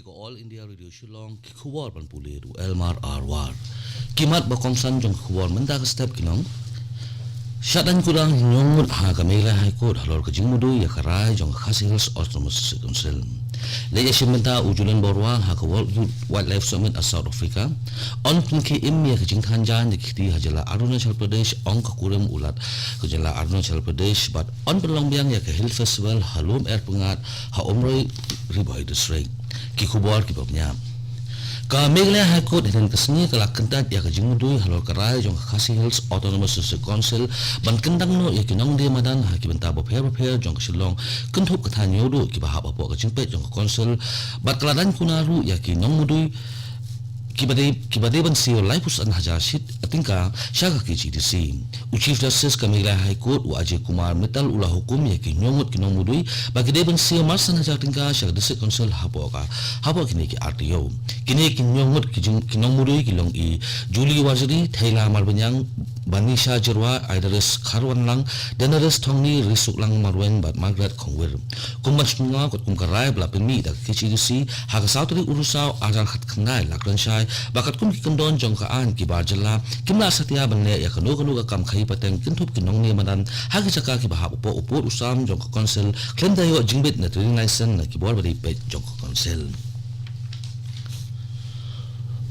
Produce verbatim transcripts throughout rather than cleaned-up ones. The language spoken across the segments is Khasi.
Ka All India Radio Shillong, ki khubor ban pule da u Elmar Arwar. Ki mat ba kongsan jong ki khubor mynta ka step ki long. Shah dang kudang hynñiew ngut ha ka Meghalaya High Court halor ka jingmudui ïa ka rai jong ka Khasi Hills Autonomous District Council. Leit ïashim bynta u Julian Baruah ha ka World Youth Wildlife Summit ha South Africa. Yn pynkiew im ïa ka jingthan jaiñ ïa ki kti ha jylla Arunachal Pradesh, ong ka kurim u Lat ka jylla Arunachal Pradesh, bad yn pynlong biang ïa ka Hill Festival ha Lum Erpyngngad ha Umroi, Ri Bhoi District. Ki khubor kiba bniah. Ka Meghalaya High Court hynnin ka sngi ka la kyntait ïa ka jingmudui halor ka rai jong ka Khasi Hills Autonomous District Council ban kyndang noh ïa ki nongdie madan ha ki bynta bapher bapher jong ka Shillong, kynthup ka thaiñ Hynñiewduh, kiba hap hapoh ka jingpeit jong ka Council, bad ka la daiñ kuna ruh ïa ki nongmudui kiba dei, kiba dei ban siew laiphew san hajar shi tyngka sha ka K H A D C. U Chief Justice ka Meghalaya High Court, u Ajay Kumar Mittal, u la hukum ïa ki hynñiew ngut ki nongmudui ba ki dei ban siew marsan hajar tyngka sha ka District Council hapoh ka, hapoh kine ki ar taïew. Kine ki hynñiew ngut ki jing, ki nongmudui ki long i Julie Warjri, Theila Marbaniang, Banisha Jyrwa, Aidaris Kharwanlang, Danaris Thongni, Risuklang Marwein bad Margaret Khongwir. Kum ban shim bynta katkum ka rai ba la pynmih da ka K H A D C ha ka saw tarik u Risaw arhajar khatkhyndai, la kren shai ba katkum ki kyndon jong ka aiñ, ki bar jylla kim lah satia ban leh ïa kano kano ka kam khaïi pateng kynthup ki nongdie madan ha ki jaka kiba hap hapoh u pud u sam jong ka Council, khlem da ïoh jingbit na trading license na ki bor ba dei peit jong ka Council.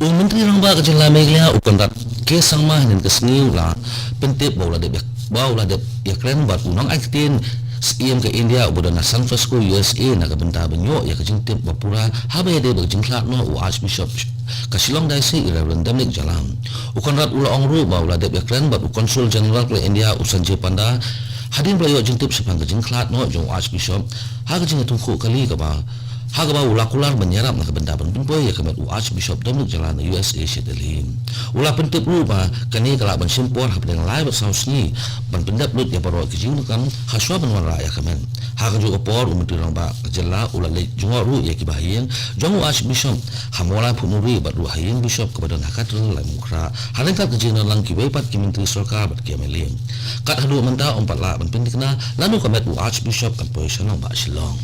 U Myntri Rangbah ka jylla Meghalaya, u Conrad K Sangma, hynnin ka sngi u la pyntip ba u la dep ïa, ba u la dep ïakren bad u nongai ktien Syiem ka India uba don ha San Francisco, U S A, na ka bynta ban ïoh ïa ka jingtip ba pura haba ïadei bad ka jingkhlad noh u Archbishop ka Shillong Diocese, i Reverend Dominic Jala. U Conrad u la ong ruh ba u la dep ïakren bad u Consul General ka India, u Sanjay Panda, hadien ba la ïoh jingtip shaphang ka jingkhlad noh jong u Archbishop ha ka jingïathuhkhruh kali kaba ha kaba u la kular ban ïarap na ka bynta ban pynpoi ïa ka met u Archbishop Dominic Jala na U S A sha Delhi. U la pyntip ruh ba kane ka lah ban shim por hapdeng lai bad saw sngi ban pyndep lut ïa baroh ki jingdonkam ha shuwa ban wanrah ïa ka met. Ha kajuh ka por, u Myntri Rangbah ka jylla u la leit jngoh ruh ïa ki bahaïing jong u Archbishop ha Mawlai Photnuri bad ruh ha ïing Bishop kaba don ha Cathedral Laitumkhrah, ha ryngkat ka jingïadon lang kiwei pat ki myntri sorkar bad ki M L A. Kat haduh mynta ym pat lah ban pynthikna lano ka met u Archbishop kan poi sha nongbah Shillong.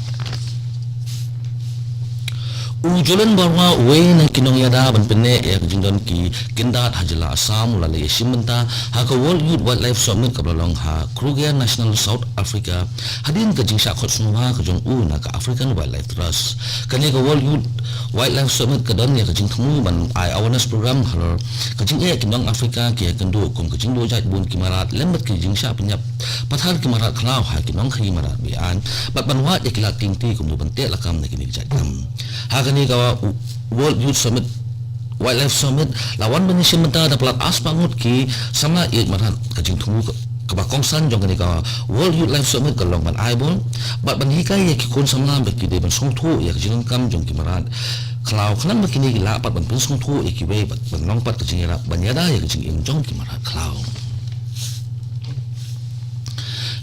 U Julian Baruah, uwei na ki nongïada ban pynneh ïa ka jingdon ki kyndad ha jylla Assam, u la leit ïashim bynta ha ka World Youth Wildlife Summit kaba la long ha Kruger National, South Africa, hadien ka jingshah khot sngewbha ka jong u na ka African Wildlife Trust. Kane ka World Youth Wildlife Summit ka don ïa ka jingthmu ban ai awareness program halor ka jingeh ki nong Africa ki ïakynduh kum ka jingduh jait bun ki mrad lem bad ki jingshah pynïap pathar ki mrad khlaw ha ki nongkhaïi mrad be-aiñ, bad ban wad ïa ki lad ki lynti kumno ban teh lakam na kine ki jait kam. Ha kane ka World Youth Summit, Wildlife Summit, la wan ban ïashim bynta da palat arspah ngut ki samla ïeit mrad. Ka jingthmu ka, kaba kongsan jong kane ka World Youth Life Summit ka long ban ai bor bad ban hikai ïa ki khun samla ba ki dei ban sngewthuh ïa ka jingdonkam jong ki mrad khlaw, khnang ba kine ki lah pat ban pynsngewthuh ïa kiwei bad ban long pat ka jingïarap ban ïada ïa ka jingim jong ki mrad khlaw.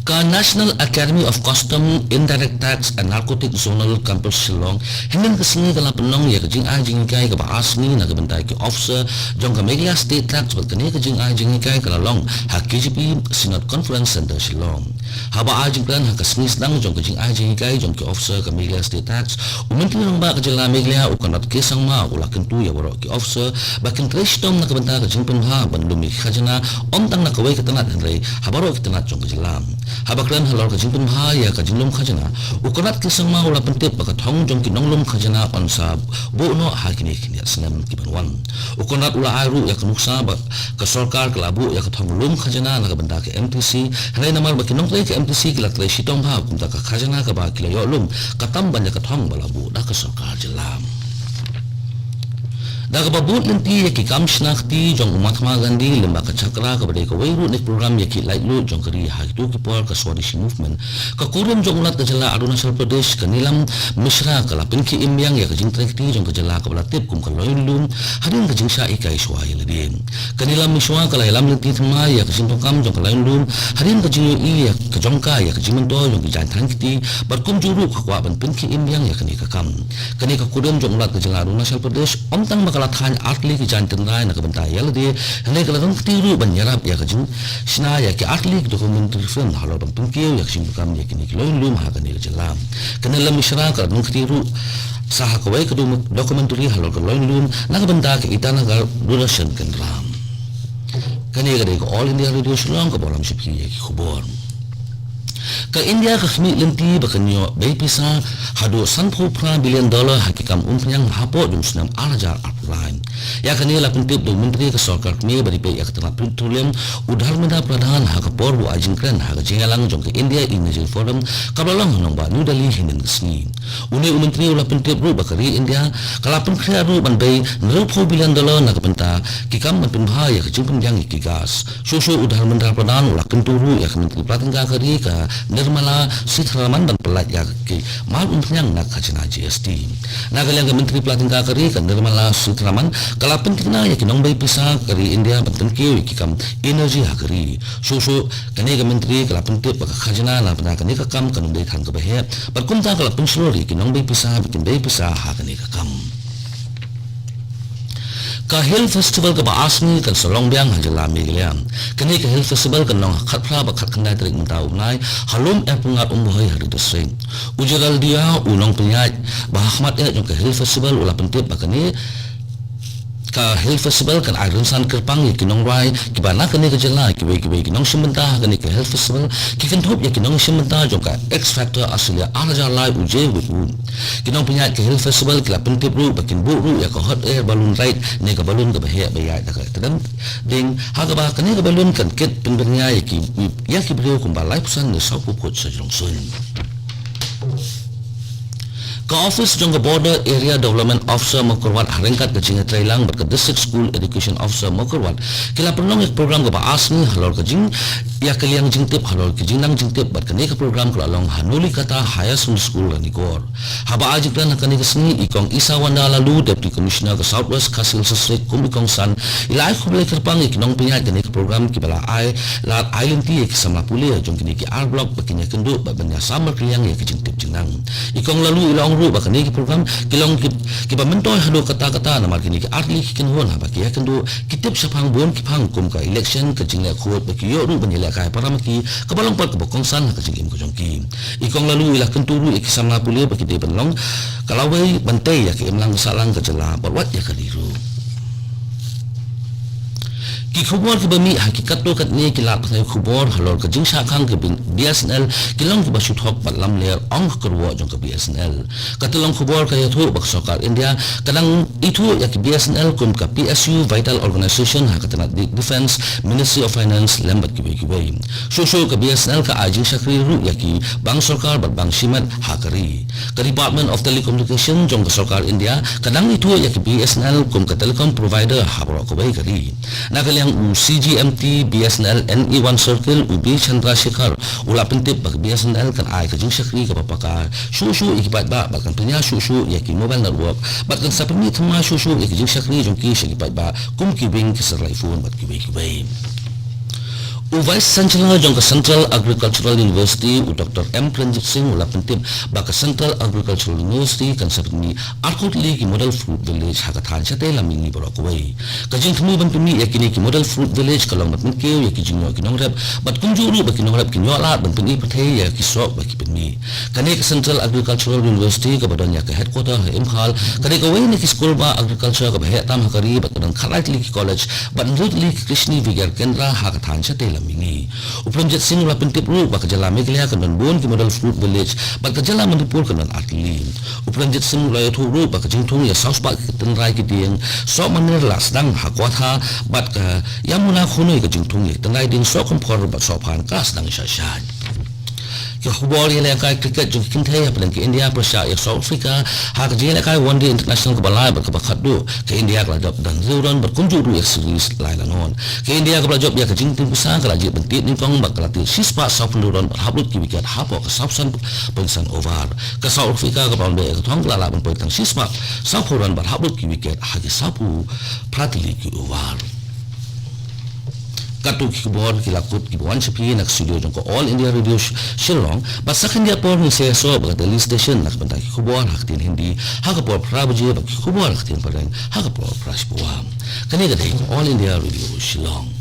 Ka National Academy of Custom, Indirect Tax and Narcotic Zonal Campus Shillong, hynnin ka sngi ka la pynlong ïa ka jingai jinghikai kaba ar sngi na ka bynta ki officer jong ka Meghalaya State Tax, bad kane ka jingai jinghikai ka la long ha K J P Synod Conference Centre Shillong. Haba ai jingkren ha ka sngi sdang jong ka jingai jinghikai jong ki officer ka Meghalaya State Tax, u Myntri Rangbah ka Jylla Meghalaya, u Conrad K Sangma, u la kyntu ïa baroh ki officer ba kin trei shitom na ka bynta ka jingpynbha ban lum ïa ki khajna, ym tang na kawei ka tnat hynrei ha baroh ki tnat jong ka jylla. Haba kren halor ka jingpynbha ïa ka jinglum khajna, u Conrad K Sangma u la pyntip ba ka thong jong ki nonglum khajna yn sa buh noh ha kine ki khyndiat snem ki ban wan. U Conrad u la ai ruh ïa ka nuksa ba ka sorkar ka la buh ïa ka thong lum khajna na ka bynta ka M T C, hynrei namar ba ki nongtrei ka M T C ki la trei shitom bha, kumta ka khajna kaba ki la ïoh lum ka tam ban ïa ka thong ba la buh da ka sorkar jylla. Da kaba bud lynti ïa ki kam shna kti jong u Mahatma Gandhi lyngba ka Chakra, kaba dei kawei ruh na ki program ïa ki laitluid jong ka ri ha kito ki por ka Swadeshi Movement, ka kurim jong u Lat ka Jylla Arunachal Pradesh, ka Neelam Mishra, ka la pynkhiah im biang ïa ka jingtrei kti jong ka jylla kaba la tip kum ka Loinlum, hadien ka jingshah hikai shuwa ïa lade. Ka Neelam Mishra ka la ïalam lynti thymmai ïa ka jingdonkam jong ka Loinlum hadien ka jingïohi ïa ka jong ka ïa ka jingmyntoi jong ki jaiñ thaiñ kti, bad kumjuh ruh ka kwah ban pynkhiah im biang ïa kane ka kam. Kane ka kurim jong u Lat ka Jylla Arunachal Pradesh, ym tang ba ka la thaiñ artylli ki jaiñ tynrai na ka bynta ïa lade, hynrei ka la don kti ruh ban ïarap ïa ka jingshna ïa ki artylli ki documentary film halor ban pynkiew ïa ka jingdonkam ïa kine ki Loinlum ha kane ka jylla. Ka Neelam Mishra ka la don kti ruh Sa ha kawei ka dum-, documentary halor ka loin lum na ka bynta ka Itanagar Doordarshan Kendra. Kane ka dei ka All India Radio Shillong, ka ba lam sha phi ïa ki khubor. Ka India ka khmih lynti ba kan ïoh bei pisa haduh sanphew phra billion dollar ha ki kam umphniang hapoh jong u snem ar hajar arphew lai. Ïa kane la pyntip da u Myntri ka Sorkar Kmie ba dei peit ïa ka tnat petroleum, u Dharmendra Pradhan, ha ka por ba u ai jingkren ha ka jingïalang jong ka India Energy Forum kaba la long ha Nongbah New Delhi hynnin ka sngi. Une u Myntri u la pyntip ruh ba ka ri India ka la pynkhreh ruh ban bei hynriewphew billion dollar na ka bynta ki kam ban pynbha ïa ka jingpynbiang ïa ki gas. Shuh shuh u Dharmendra Pradhan u la kyntu ruh ïa ka Myntri Pla Tyngka ka ri ka Nirmala Sitharaman ban pyllait ïa ki mal umphniang na ka khajna G S T. Na ka liang ka Myntri Pla Tyngka ka ri ka Nirmala Sitharaman ka la pynthikna ïa ki nongbei pisa ka ri India ban pynkiew ïa ki kam energy ha ka ri. Shuh shuh kane ka Myntri ka la pyntip ba ka khajna na bynta kane ka kam kan ym dei than kaba heh bad kumta ka la pynshlur ïa ki nongbei pisa ba kin bei pisa ha kane ka kam. Ka Hill Festival kaba ar sngi kan sa long biang ha jylla Meghalaya. Kane ka Hill Festival kan long ha khatphra bad khatkhyndai tarik mynta u bnai ha Lum Airpyngngad Umbhoi ha Ri District. U Gerald Dia, u nongpynïaid ba ha khmat eh jong ka Hill Festival, u la pyntip ba kane ka Hill Festival kan ai rynsan kyrpang ïa ki nongrwai kiba na kane ka jylla. Kiwei kiwei ki nongshim bynta ha kane ka Hill Festival ki kynthup ïa ki nongshim bynta jong ka X Factor Australia ar hajar lai, u Jay Witwood. Ki nongpynïaid ka Hill Festival ki la pyntip ruh ba kin buh ruh ïa ka hot air balloon ride, ne ka balloon kaba heh ba ïaid da ka tdem ding, ha kaba kane ka balloon kan kit pynbyrngia ïa ki, ïa ki briew kumba laiphew san ne sawphew phut sha jrong suiñ. Ka office jong ka Border Area Development Officer Mawkyrwat ha ryngkat ka jingïatreilang bad ka District School Education Officer Mawkyrwat ki la pynlong ïa ka program kaba ar sngi halor ka jing, ïa ka liang jingtip halor ka jingnang jingtip bad kane ka program ka la long ha Nolikata Higher Secondary School, Ranikor. Haba ai jingkren ha kane ka sngi, i Kong Isawanda Laloo, Deputy Commissioner ka South West Khasi Hills District, kum i kongsan, i la ai khublei kyrpang ïa ki nongpynïaid kane ka program kiba la ai, la ai lynti ïa ki samla pule jong kine ki ar block ba kin ïakynduh bad ban ïasam markylliang ïa ki jingtip jingnang. I Kong Laloo i la ong ruh ba kine ki program ki long ki, kiba myntoi haduh katta katta namar kine ki artylli ki kynhun haba ki ïakynduh ki tip shaphang bun ki phang kum ka election, ka jingleh khuid bad ki ïoh ruh ban ïalehkai para ma ki, kaba long pat kaba kongsan ha ka jingim ka jong ki. I Kong Laloo i la kyntu ruh ïa ki samla pule ba ki dei ban long ka lawei ban tei ïa ka imlang ka sahlang ka jylla bad wat ïa ka ri ruh. Ki khubor kiba mih ha ki katto katne ki lad pathai khubor halor ka jingshah khang ka B S N L ki long kiba shu thok bad lamler, ong ka kyrwoh jong ka B S N L. Ka tyllong khubor ka ïathuh ba ka Sorkar India ka dang ithuh ïa ka B S N L kum ka P S U Vital Organization ha ka tnat de-, Defence, Ministry of Finance lem bad kiwei kiwei. Shuh shuh ka B S N L ka ai jingshakri ruh ïa ki bang sorkar bad bang shimet ha ka ri. Ka Department of Telecommunication jong ka Sorkar India ka dang ithuh ïa ka B S N L kum ka telecom provider ha baroh kawei ka ri. Na ka liang u C G M T B S N L N E one Circle, u B Chandrasekhar, u la pyntip ba ka B S N L kan ai ka jingshakri kaba paka shuh shuh ïa ki paidbah bad kan pynïaid shuh shuh ïa ki mobile network bad kan sa pynmih thymmai shuh shuh ïa ka jingshakri jong ki sha ki paidbah kum ki wing, ki satellite phone bad kiwei kiwei. U Vice Chancellor jong ka Central Agricultural University, u Doctor M Prenjit Singh, u la pyntip ba ka Central Agricultural University kan sa pynmih arphew tylli ki Model Fruit Village ha ka thaiñ shatei lam mihngi baroh kawei. Ka jingthmu ban pynmih ïa kine ki Model Fruit Village ka long ban pynkiew ïa ki jingïoh ki nongrep bad kumjuh ruh ba ki nongrep kin ïoh lad ban pyni pyrthei ïa ki soh ba ki pynmih. Kane ka Central Agricultural University kaba don ïa ka headquarter ha Imphal ka dei kawei na ki skul bah agriculture kaba heh tam ha ka ri bad ka don khatlai tylli ki college bad hynriew tylli ki Krishi Vigyan Kendra ha ka thaiñ shatei lam mihngi. U Prenjit Singh u la pyntip ruh ba ka jylla Meghalaya kan don bun ki Model Fruit Village bad ka jylla Manipur kan don artylli. U Prenjit Singh u la ïathuh ruh ba ka jingthung ïa saw spah ki tynrai ki dieng soh maner la sdang ha Kwatha bad ka Yamuna Khunoi ka jingthung ïa ki tynrai dieng soh khumphor bad soh phan ka sdang shai shai. Ki khubor ïalehkai cricket jong ki kynthei hapdeng ka India pyrshah ïa South Africa ha ka jingïalehkai One Day International kaba lai bad kaba khatduh, ka India ka la jop da hynriew run bad kumjuh ruh ïa ka series lai la noh. Ka India kaba la jop ïa ka jingtim pisa ka la jied ban tied nyngkong bad ka la tied shispah sawphew hynriew run bad hap lut ki wicket hapoh ka sawphew san point san over. Ka South Africa kaba la ïoh ïa ka thong ka la lah ban poi tang shispah sawphew run bad hap lut ki wicket ha ki sawphew phra tylli ki over. Katto ki khubor ki la kut kiba wan sha phi na ka studio jong ka All India Radio Sh-, Shillong, bad sa khyndiat por ngin sa ïasoh bad ka Delhi Station na ka bynta ki khubor ha ka ktien Hindi ha ka por phra baje bad ki khubor ha ka ktien Phareng ha ka por phra shi baje. Kane ka dei ka All India Radio Shillong.